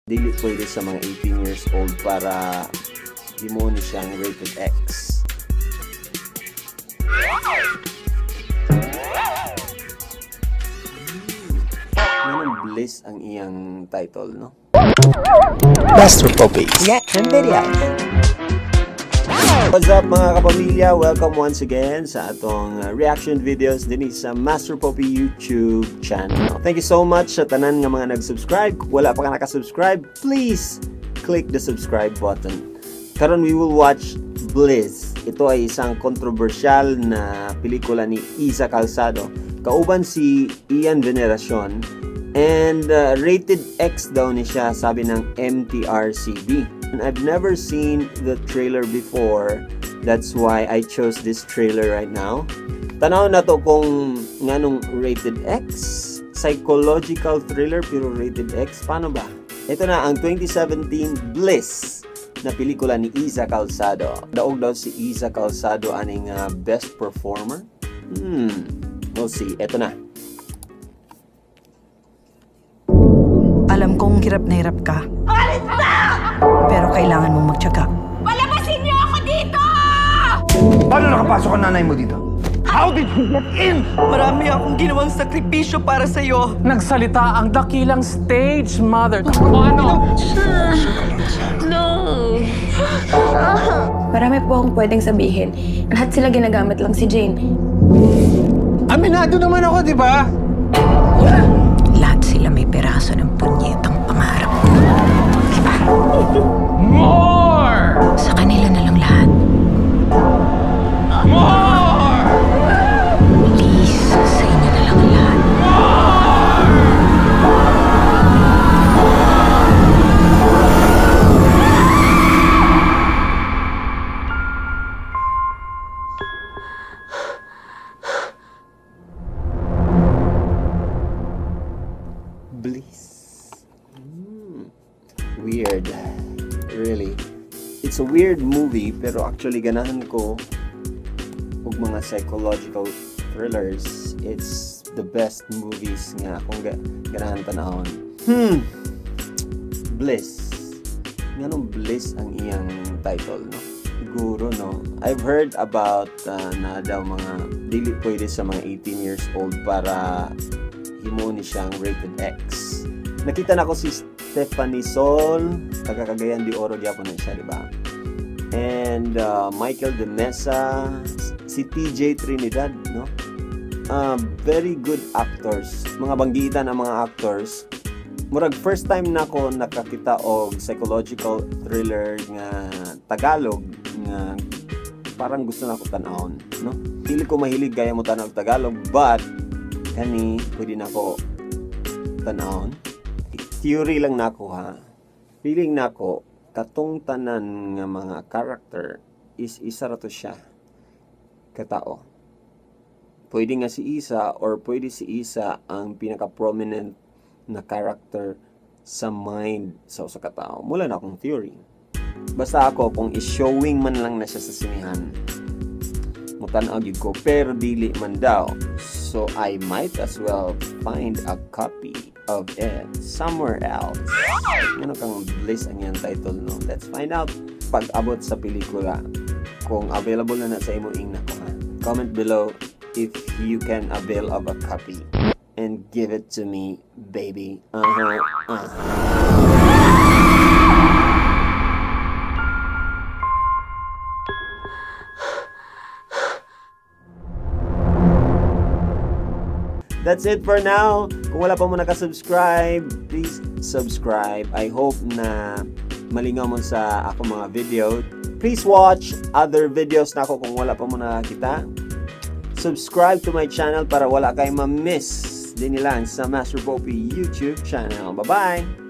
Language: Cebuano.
Dili pwede sa mga 18 years old para himo ni siyang rated X. Nganong Bliss ang iyang title, no? Master Poppies Reaction Video. What's up, mga kapamilya? Welcome once again sa atong reaction videos dinhi sa Master Poppy YouTube channel. Thank you so much sa tanan nga mga nag-subscribe. Kung wala pa ka nakasubscribe, please click the subscribe button. Karon we will watch Bliss. Ito ay isang kontrobersyal na pelikula ni Iza Calzado. Kauban si Ian Veneracion and rated X daw ni siya, sabi ng MTRCB. And I've never seen the trailer before. That's why I chose this trailer right now. Tanaw na to kung nganong rated X. Psychological thriller pero rated X. Paano ba? Ito na ang 2017 Bliss na pelikula ni Iza Calzado. Daog daw si Iza Calzado aning best performer. We'll see. Ito na. Alam kong hirap na hirap ka. Alis na! Pero kailangan mong magtiyaga. Palabasin niyo ako dito! Paano nakapasok ang nanay mo dito? How did you get in? Marami akong ginawang sakripisyo para sa'yo. Nagsalita ang dakilang stage mother. O ano? No. Marami po akong pwedeng sabihin. Lahat sila ginagamit lang si Jane. Aminado naman ako, di ba? Lahat sila may peraso ng punyetang pangarap ko. Diba? More! Sa kanila na lang lahat. More! Please, sa inyo na lang ang lahat. Bliss. Weird. Really. It's a weird movie, pero actually ganahan ko og mga psychological thrillers. It's the best movies nga akong ganahan tanawon. Bliss. Nganong Bliss ang iyang title, no? Siguro, no? I've heard about na daw mga dili pwede sa mga 18 years old para himo ni siyang rated X. Nakita na ko si Stephanie Sol, taga Cagayan de Oro gyapon na siya, di ba? And Michael De Mesa, si TJ Trinidad, no? Very good actors. Mga banggitan ang mga actors. Murag first time na ko nakakita og psychological thriller nga Tagalog nga parang gusto na ko tan-awon, no? Dili ko mahilig gaya mo tan-aw og Tagalog, but kani pwede na ko tan-awon. Theory lang nako, ha. Feeling nako katong tanan nga mga character is isa ra to siya katao. Pwede nga si Iza or pwede si Iza ang pinaka-prominent na character sa mind sa usa ka tawo. Mula na akong theory. Basta ako kung i-showing man lang na siya sa sinihan, mutan-aw gyud ko, pero dili man daw. So I might as well find a copy of it somewhere else. Ano kang Bliss ang iyang title, no? Let's find out pag abot sa pelikula kung available na na sa imo ing nako, ha. Comment below if you can avail of a copy and give it to me, baby. That's it for now. Kung wala pa mo nakasubscribe, please subscribe. I hope na malingaw mo sa akong mga video. Please watch other videos na ako kung wala pa mo nakakita. Subscribe to my channel para wala kayong ma-miss din lang sa Master Popy YouTube channel. Bye-bye!